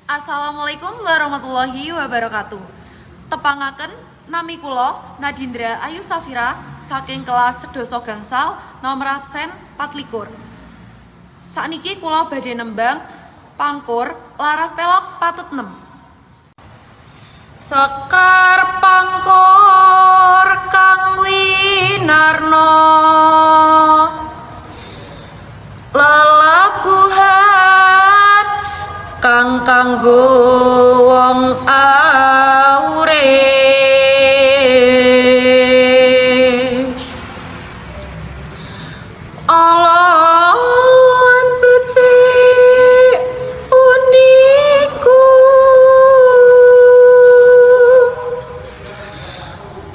Assalamualaikum warahmatullahi wabarakatuh. Tepangaken, nami kula Nadindra Ayu Safira saking kelas 10 gangsal nomor absen 24. Sakniki kula badhe nembang Pangkur laras pelog pathet 6. Sekar pangkur kang winarno, lelabuhan kang kanggo wong aure. Ala lan becik puniku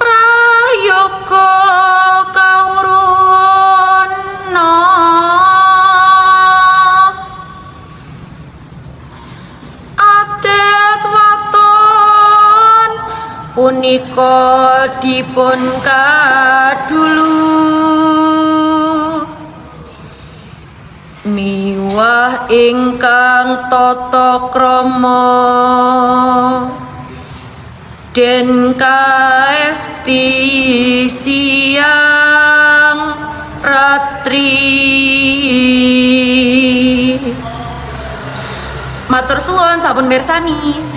prayoga kawruhana, adat waton punika dipun kadulu miwah ingkang tata krama den kaesti siang ratri. Matur suwun sampun mirsani.